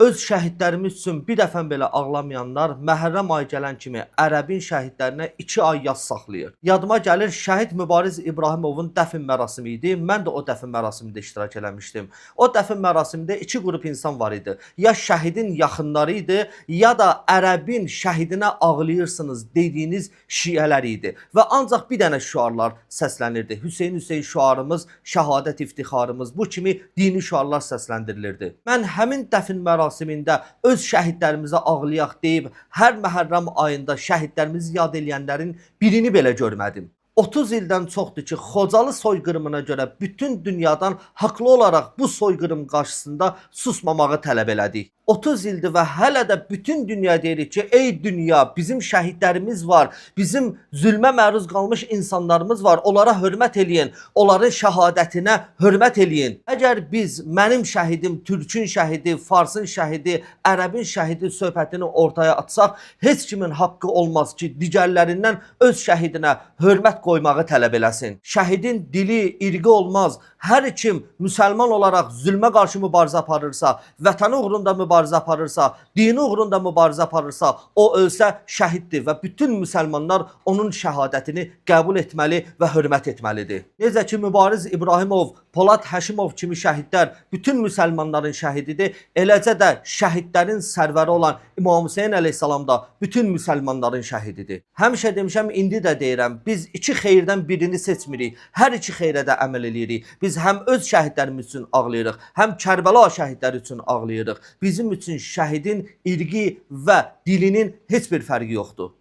Öz şəhidlərimiz üçün bir dəfə belə ağlamayanlar Məhərrəm ayı gələn kimi Ərəbin şəhidlərinə 2 ay yas saxlayır. Yadıma gəlir, şəhid Mübariz İbrahimovun dəfn mərasimi idi. Mən də o dəfn mərasimində iştirak eləmişdim. O dəfn mərasimində iki qrup insan var idi. Ya şəhidin yaxınları idi, ya da Ərəbin şəhidinə ağlayırsınız dediyiniz şiələr idi. Və ancaq bir dənə şüarlar səslənirdi. Hüseyn Hüseyn şüarımız, şəhadət iftixarımız, bu kimi dini şüarlar səsləndirilirdi. Mən həmin dəfn mərasimində öz şəhidlərimizə ağlayaq deyib hər Məhərrəm ayında şəhidlərimizi yad eləyənlərin birini belə görmədim. 30 ildən çoxdur ki, Xocalı soyqırımına görə bütün dünyadan haqlı olaraq bu soyqırım qarşısında susmamağı tələb elədik. 30 ildir və hələ də bütün dünya deyirik ki, ey dünya, bizim şəhidlərimiz var, bizim zülmə məruz qalmış insanlarımız var, onlara hörmət eləyin, onların şəhadətinə hörmət eləyin. Əgər biz mənim şəhidim, Türkün şəhidi, Farsın şəhidi, Ərəbin şəhidi söhbətini ortaya atsaq, heç kimin haqqı olmaz ki, digərlərindən öz şəhidinə hörmət qoymağı tələb eləsin. Şəhidin dili, irqi olmaz. Hər kim müsəlman olaraq zülmə qarşı mübarizə aparırsa, vətəni uğrunda mübarizə aparırsa, dini uğrunda mübarizə aparırsa, o ölsə şəhiddir və bütün müsəlmanlar onun şəhadətini qəbul etməli və hörmət etməlidir. Necə ki Mübariz İbrahimov, Polad Həşimov kimi şəhidlər bütün müsəlmanların şəhididir, eləcə də şəhidlərin sərvəri olan İmam Hüseyn əleyhissalam da bütün müsəlmanların şəhididir. Həmişə demişəm, indi də deyirəm, biz iki xeyirdən birini seçmirik. Hər iki xeyrə də əməl eləyirik. Biz həm öz şəhidlərimiz üçün ağlayırıq, həm Kərbəla şəhidləri üçün ağlayırıq. Bizim üçün şəhidin irqi və dilinin heç bir fərqi yoxdur.